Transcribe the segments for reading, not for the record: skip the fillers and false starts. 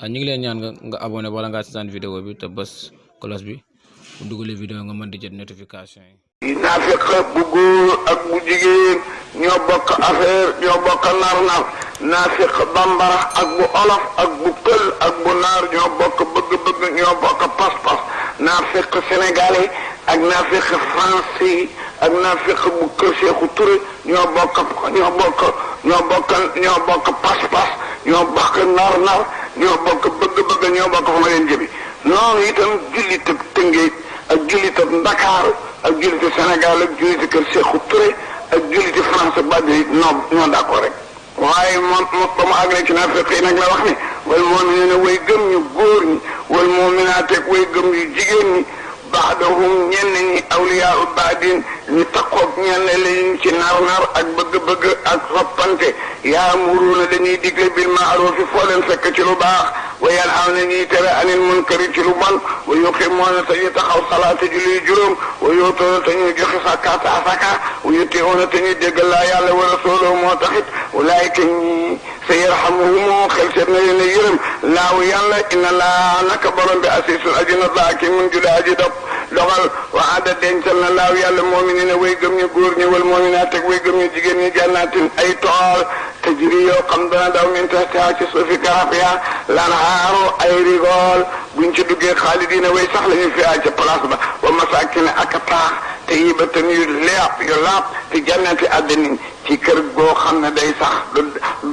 ñu ngi leen ñaan nga abonné wala nga seetaan vidéo bi te bës cloche bi bu dugalee vidéo nga mën di jot notification yi. naafiq bu góor ak bu jigéen ñoo bokk affaire ñoo bokk nar-nar naafiq bambara ak bu olof ak bu pël ak bu naar ñoo bokk bëgg-bëgg ñoo bokk pas-pas naafiq sénégalais ak naafiq français ak naafiq bu kër Sékou Touré ñoo bokk pas-pas ñoo bokk nar-nar ñoo bokk bëgg-bëgg ñoo bokk fa ma leen jëbi noonu itam jullitab Tëngéej ak jullitab Ndakaaru ak julliti Sénégal ak julliti kër Sékou Touré ak julliti France Badji ñoo d'accord rek waaye moom ba mu àgg ci naafiq yi nag la wax ni wal mu'minuuna way gëm ñu góor ñi wal mu'minaat ak way gëm yu jigéen ñi ba'duhum ñenn ñi awliyaa'u ba'din ñu takkoog ñenn lañu ci nar-nar ak bëgg-bëgg ak soppante ya'muruuna dañuy digle bil ma'ruuf foo leen fekk ci lu baax wa yanhawna ñuy tere anil munkari ci lu bon wa yuqiimuuna te ñu taxaw salaata julli juróom wa yu'tuuna te ñuy joxe zakaata asaka wa yuti'uuna te ñuy déggal laa yàlla wa rasuulahu moo taxit ulaa'ika ñi sayarhamuhum xel seet na leen yërëm laahu yàlla inna laa naka borom bi asiisun aji not la hakiimun ju aji dogal wa ada dencal na laaw yàlla mu'miniina way gëm ñu góor ñi wal mu'minaat ak way gëm ñu jigéen ñi jannaatin ay tool tajri yoo xam dana daw min tahtihaa ci suufi garab ya lanhaaru ay rigool buñ ci duggee xaalidiina way sax la ñu fi ca place ba wa masaakin ak taax tayyibatan yu laab te jannati adnin ci kër goo xam ne day sax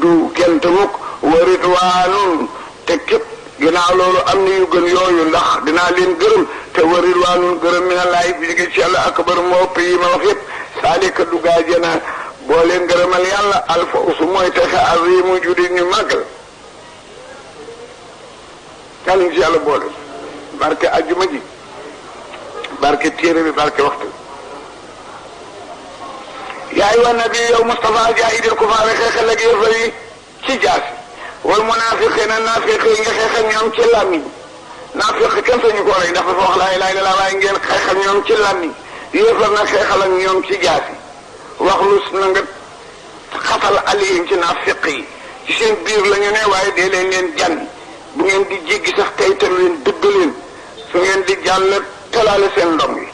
du kenn te mukk wa ridwaanun te képp ginnaaw loolu am na yu gën yooyu ndax dinaa leen gërëm te wa ridwaanun gërëm minallaahi bi jóge ci yàlla akbar moo ëpp yi ma wax yëpp saalika duggaa jëna boo leen gërëmal yàlla alfawzu mooy texe aziimu judi ñu màggal yàlla ci yàlla boole barke ajjuma ji barke téere bi barke waxtu yaa ayyuhan nabi yow Mustafa jaahidil kufaar xeexal ak yéefar yi ci jaasi wal munaafiqiina naafiq yi nga xeexal ñoom ci làmmiñ naafiq kenn sañu ko rey dafa wax laa ilaaha illallaah waaye ngeen xeexal ñoom ci làmmiñ yéefar na xeexal ak ñoom ci jaasi wax lu na nga xatal alayhim ci naafiq yi ci seen biir la ñu ne waaye dee leen jànni bu ngeen di jéggi sax tey tam leen dëgg leen su ngeen di jàll talaale seen ndom yi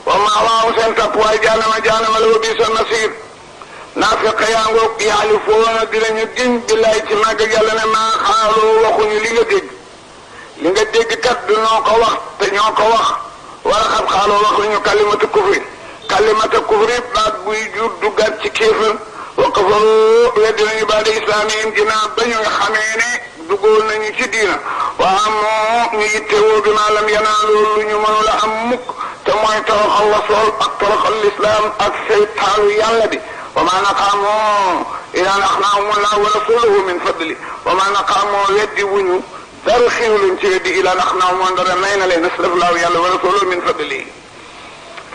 wa ma'waahum seen topp waaye jaanama la wa bi'sa nasiir naafiq yaa ngoog yaalifuuna dinañu giñ billaay ci màgg yàlla ne maa xaaloo waxuñu li nga dégg kat du ñoo ko wax te ñoo ko wax wala xam xaaloo waxuñu kalimata kufri baat buy jur duggaat ci kéefër wa kafaru weddi nañu baada islaamihim ginnaaw ba ñu nga xamee ne duggoon nañu ci diina waa moo ñu yittewoo bi maa lam yanaalu lu ñu mënula am mukk te mooy toroxal rasul ak toroxal lislaam ak seytaanu yàlla bi wa maa naqaamoo ilaa axnaahumullahu wa rasuluhu min fadli wa maa naqaamoo weddi wuñu dara xiiw leen ci weddi ilaa axnaahum dara may na leen asraflaahu yàlla wa rasuluhu min fadli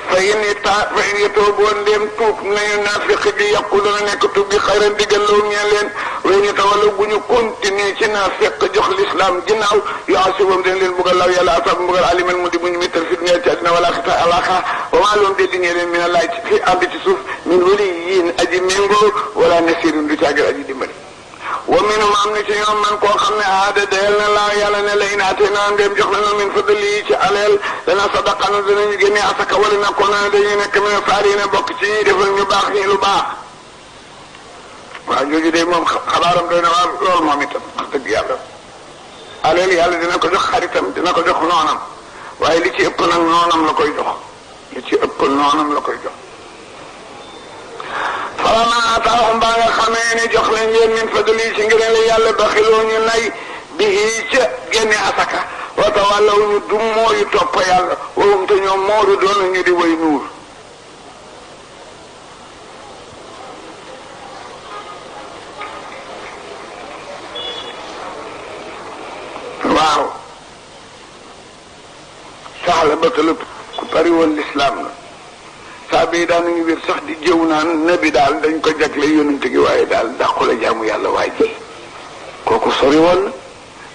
fa in yatuubu ndéem tuub nañu naafiq gi yàqu dana nekk tuub gi xayran digal loolu ñeen leen wa in yatawallaw bu ñu continuer ci naafiq jox l'islam ginnaaw yu'azzibhum dañ leen bugal law yàlla asab bugal aliman mu di bu ñu mittal fi dunya ci àddina wala alaxira wa maa lahum de diñee leen min allahi fi ardi ci suuf min waliyyin aji méngoo wala nasirin du caagal aji dimbali wa minhum am na ci ñoom man koo xam ne aada deel na laa yàlla ne la in ateenaa ndéem jox nañu min fadli ci aleel dana sadaqana danañu génne asaka wala nakkoon na dañuy nekk min saalihiin bokk ci ñuy defal ñu baax ñi lu baax waaw jooju de moom xabaaram doy na waar loolu moom itam wax dëgg yàlla aleel yàlla dina ko jox xaritam dina ko jox noonam waaye li ci ëpp nag noonam la koy jox li ci ëpp noonam la koy jox falammaa aataahum ba nga xamee ne jox leen yéen min fadli ci ngëneel yàlla baxiloo ñu nay bihi ca génne asaka wa tawallaw ñu dummoo yu topp yàlla wowum te ñoom moodu doon ñu di way nuur waaw saxla ba talëb ku bari woon lislaam la saaba yi daan nañu wér sax di jëw naan nabi daal dañ ko jagle yonent gi waaye daal dàqu la jaamu yàlla waay ji kooku sori woon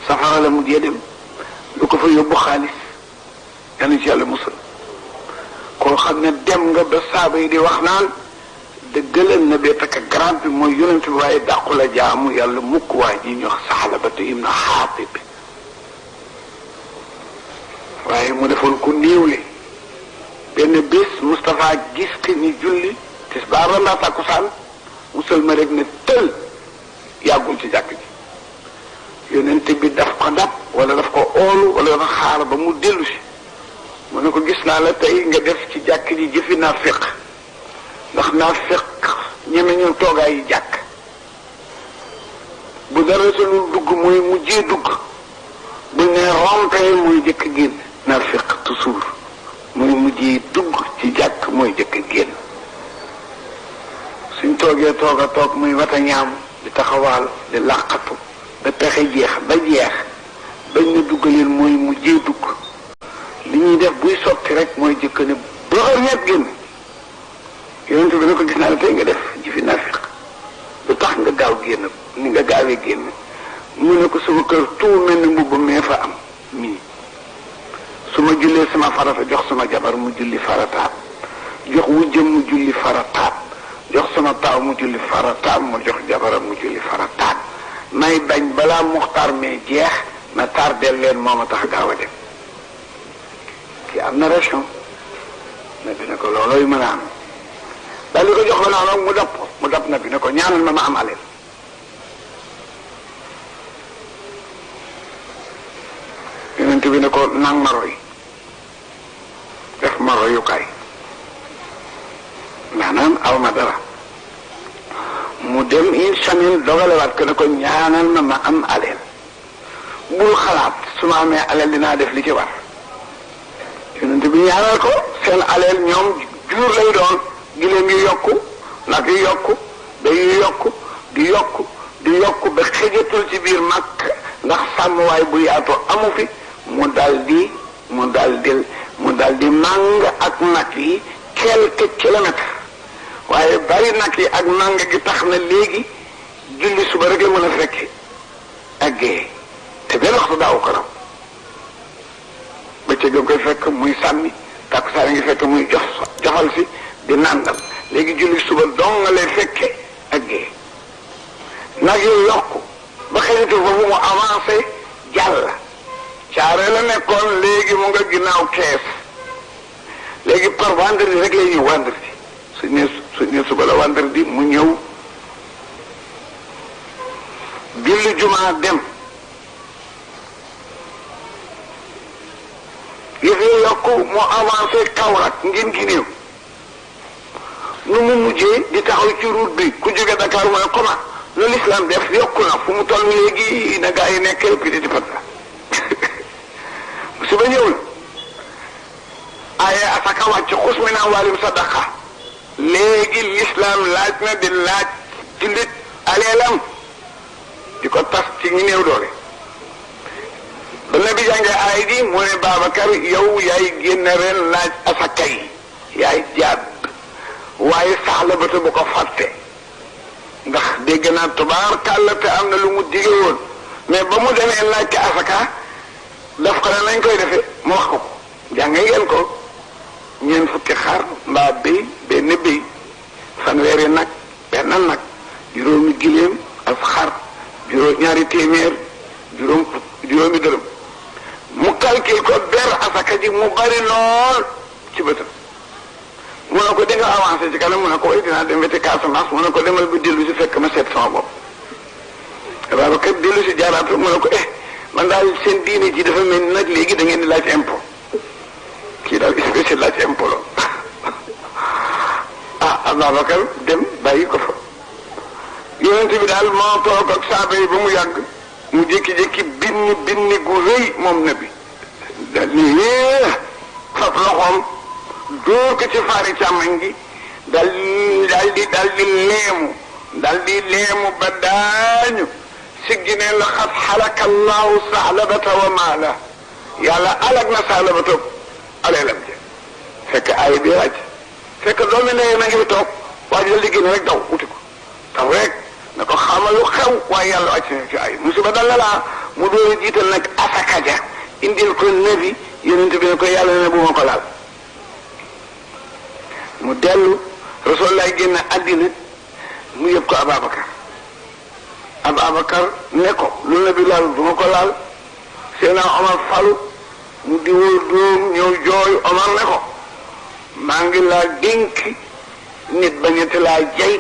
safara la mu jee dem lu ko fa yóbbu xaalis yal ci yàlla musal koo xam ne dem nga ba saaba yi di wax naan dëggalal na bee takk grand bi mooy yonent bi waaye dàqu la jaamu yàlla mukk waay ji ñu wax saxla ba Utbata ibn Xaatib waaye mu defoon ku néewle benn bés Moustapha gis que ni julli tisbaar la ndax takkusaan musal ma rek ne tël yàggul ci jàkk ji yonent bi daf ko dab wala daf ko oolu wala dafa xaar ba mu dellu si mu ne ko gis naa la tey nga def ci jàkk ji jëfi naafiq ndax naafiq ñeme ñu toogaay yi jàkk bu dara sa lu dugg mooy mujjee dugg bu ne rompee mooy jëkk génn naafiq toujours mooy mujjee dugg ci jàkk mooy jëkk génn suñ toogee toog a toog muy wata ñaam di taxawaal di làqatu ba pexe jeex ba jeex bañ na duggaleen mooy mujjee dugg li ñuy def buy sotti rek mooy jëkk ne boo ñett génn yonent bi ne ko gis naa la tey nga def jëfi naafiq lu tax nga gaaw génn ni nga gaawee génn mu ne ko sama kër tout mel ni mbubb mee fa am mii su ma jullee sama farata jox sama jabar mu julli farataam jox wujjam mu julli farataam jox sama taaw mu julli farataam mu jox jabaram mu julli farataam may bañ balaa muxtaar mee jeex na tardel leen moo ma tax gaaw a dem kii am na ration na bi ne ko loolooy mën a am daal di ko jox ba noonu mu dab na bi ne ko ñaanal ma am aleel yonent bi ne ko nang ma roy def ma royukaay maanaam aw ma dara mu dem une semaine dogalewaat ko ne ko ñaanal ma am aleel bul xalaat su ma amee aleel dinaa def li ci war yonent bi ñaanal ko seen aleel ñoom jur lay doon giléem yu yokku nag yu yokku béy yu yokku di yokku di yokku ba xëjatul ci biir Makka ndax sàmmwaay bu yaatu amu fi mu daldi màng ak nag yi quelques kilomètres waaye bari nag yi ak màng gi tax na léegi julli suba rek la mën a fekke ak gée te benn waxtu daaw ko raw bëccëg nga koy fekk muy sàmmi takkusaan ngi fekk muy jofal si di nàndal léegi julli suba dong nga lay fekke ak gée nag yooyu yokku ba xëyatu foofu mu avancé jàll caare la nekkoon léegi mu nga ginnaaw kees léegi par vendredi rek lay ñëw vendredi su ne suba la vendredi mu ñëw julli jumaa dem yëf yi yokku mu avancé Kaolack ngin gi néew nu mu mujjee di taxaw ci route bi ku jóge Dakar mu ne comment lu l'islam def yokku na fu mu toll léegi na gaa yi nekk piti di fatra suba ñëw na aaye asaka wàcc xus mi naam waalim sadaqa léegi l'islam laaj na di laaj jullit aleelam di ko tas ci ñi néew doole ba nabi jànge aay di mu ne Babacar yow yaay génn ren laaj asaka yi yaay jaab waaye saxla ba te bu ko fàtte ndax dégg naa tubaar kàlla te am na lu mu dige woon mais ba mu demee laaj ka asaka daf ko ne nañ koy defee mu wax ko jànge ngeen ko ñeent fukki xar mbaa béy benn béy fanweeri nag benn nag juróomi giléem ak xar ñaari téeméer juróomi dërëm mu calcule ko ber asaka ji mu bari lool ci bëtam mu ne ko di nga avancé ci kanam mu ne ko way dinaa dem weti Casamance mu ne ko demal ba dellu si fekk ma seet sama bopp Babacar dellu si jaaraat mu ne ko man daal seen diine ji dafa mel ni nag léegi da ngeen di laaj impôt kii daal spécial laaj impôt la Babacar dem bàyyi ko fa yonent bi daal moo toog ak saaba yi ba mu yàgg mu jékki-jékki binni gu rëy moom na bi daal ni fab loxoom dóor ko ci faari càmmañ gi dal di leemu ba daañu siggi ne laqad halaka allahu Sa'labata wa maala yàlla alag na Sa'labata aleelam ja fekk ay bi wàcc fekk doomi ndey na ngi toog waa ji dal di génn rek daw uti ko taw rek na ko xamalu xew waaye yàlla wàcc na ci ay musiba dal la mu doon jiital nag asaka ja indil ko nabi yonent bi ne ko yàlla ne bu ma ko laal mu dellu Rasulullah génn àddina mu yëpp ko Ababacar ne ko lu nabi laal du ma ko laal Seydina Omar falu mu di wóor doom ñëw jooy Omar ne ko maa ngi laa dénk nit bañete laa jay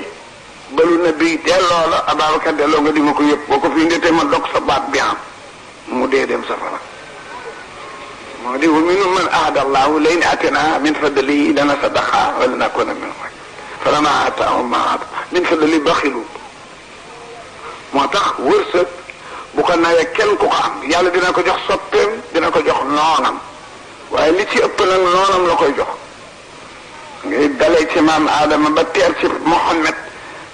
ba lu nabi delloo la Ababacar delloo nga di ma ko yëpp boo ko fi indetee ma dog sa baat bi am mu dee dem safara moo di wa minhum man ahada allahu la in atana min fadlihi lana sadaqa wala nakuna min falama ataahum ma ata min fadlihi baxilu moo tax wërsëg bu ko nawee kenn ku ko am yàlla dina ko jox soppeem dina ko jox noonam waaye li ci ëpp nag noonam la koy jox ngay dalee ci maam Adama ba teer ci Mohammed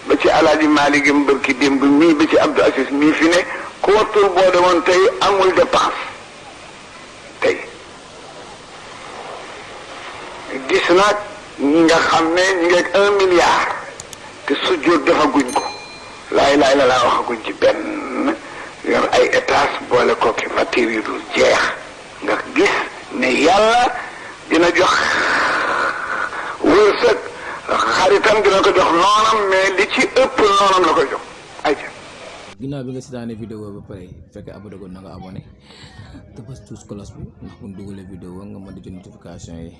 ba ci alaaji Maalik mu bërki démb mii ba ci Abdou Aziz mii fi ne ku wattul boo demoon tey amul dépense tey gis nag ñi nga xam ne ñi ngi ak 1 milliard te sujjóot defaguñ ko laay la laa waxaguñ ci benn yor ay étage boole ko ki facture yu dul jeex nga gis ne yàlla dina jox wërsëg xaritam dina ko jox noonam mais li ci ëpp noonam la koy jox ay ca ginnaaw bi nga seetaanee vidéo ba pare fekkee abonné ko na nga abonné te bës tous cloche bi ndax bu ñu dugalee vidéo nga mën di jot notification yi